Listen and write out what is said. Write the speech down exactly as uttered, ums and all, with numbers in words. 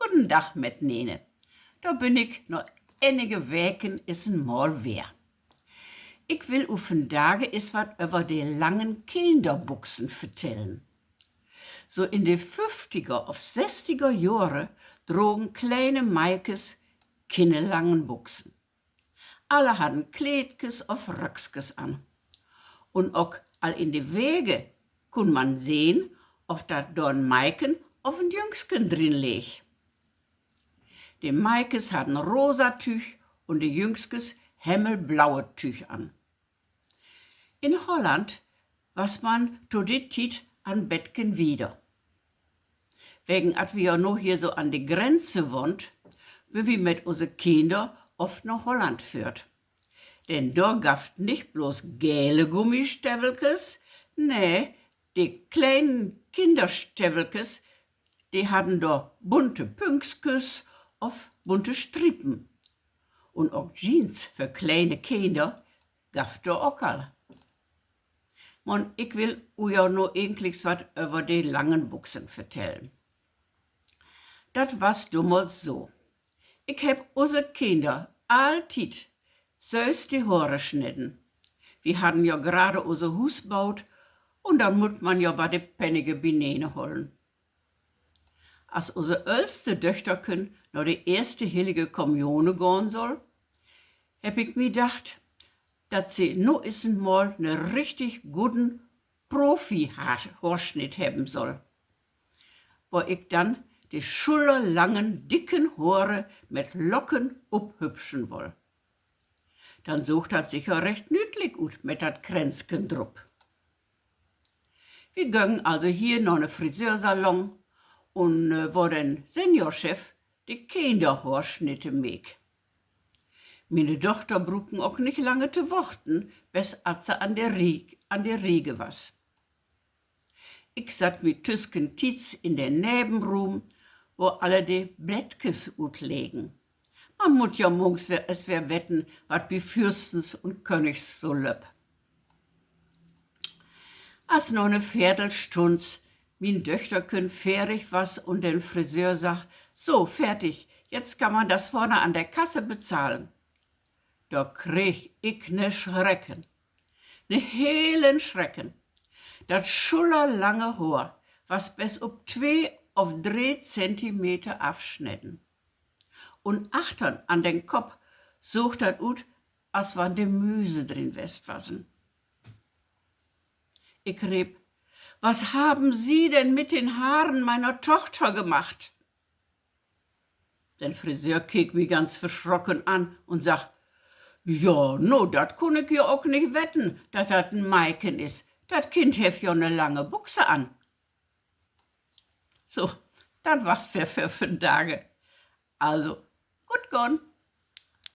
Goden Dag metnene. Dor bün ik na enige Weken is en Mal weer. Ik will u vandage is wat över de langen Kinderbuxen vertellen. So in de föfftiger of sestiger Johre drogen kleine Maikes kiene langen Buxen. Alle hadden Kleedkes of Röckskes an. Un ok al in de Wege kunn man sehn, of dat dor en Maiken of en Jüngsken drin leeg. De Maikes hadden rosa Tüüg un de Jüngskes hemmelblaue Tüüg an. In Holland was man to de Tiet en betken wieder. Wegen at wi ja nu hier so an de Grenze wahnt, bünt wi mit use Kinder oft na Holland föhrt. Denn dor gaff 't nich blots gele Gummistevelkes, nee, de kleinen Kinderstevelkes, de hadden dor bunte Pünkskes of bunte Striepen. Un ok Jeans för kleine Kinder gaff 't dor ok al. Man ik will u ja nu egentliks wat över de langen Buxen vertellen. Dat was domals so: Ik hebb use Kinder alltiet sölvst de Hore sneden. Wi hadden ja grade use Huus boot, un denn mutt man ja wat de Pennige bineen hollen. As use öllste Döchterken na de eerste Hillige Kommunion gahn soll, hebb ik mi dacht, dat se nu is en Mal 'ne richtig guden Profi-Hoorsnitt hebben soll, wo ik denn de schullerlangen, dicken Hore mit Locken uphübschen woll. Denn soog dat seker recht nüütlik ut mit dat Kränzken drup. Wi göngen also hier na 'ne Frisörsalon un wo den Seniorchef de Kinderhoorsnitte meek. Miene Dochter bruken ok nich lange to wachten, bes at se an de Riege was. Ik satt mi tüskentiets in den Nebenruum, wo alle de Blettkes utlegen. Man mutt ja morgens weer, es weer wetten, wat bi Fürstens un Königs so löppt. As na 'ne Veertelstunns mien Döchterken ferrig was un den Frisör sagg: So, fertig, jetzt kann man das vorne an der Kasse bezahlen, dor kreeg ik 'ne Schrecken. 'Ne helen Schrecken. Dat schullerlange Hoor was bes up twee of dree Zentimeter afsneden. Un achtern an den Kopp soog dat ut, as wann de Müse drin west wassen. Ik reep: Was haben Sie denn mit den Haaren meiner Tochter gemacht? Den Frisör keek mi ganz verschrocken an un sagg: Ja, nu, dat kunn ik ja ok nich wetten, dat dat en Maiken is. Dat Kind hef ja 'ne lange Buxe an. So, dat was 't weer för vandage. Also, goot gahn.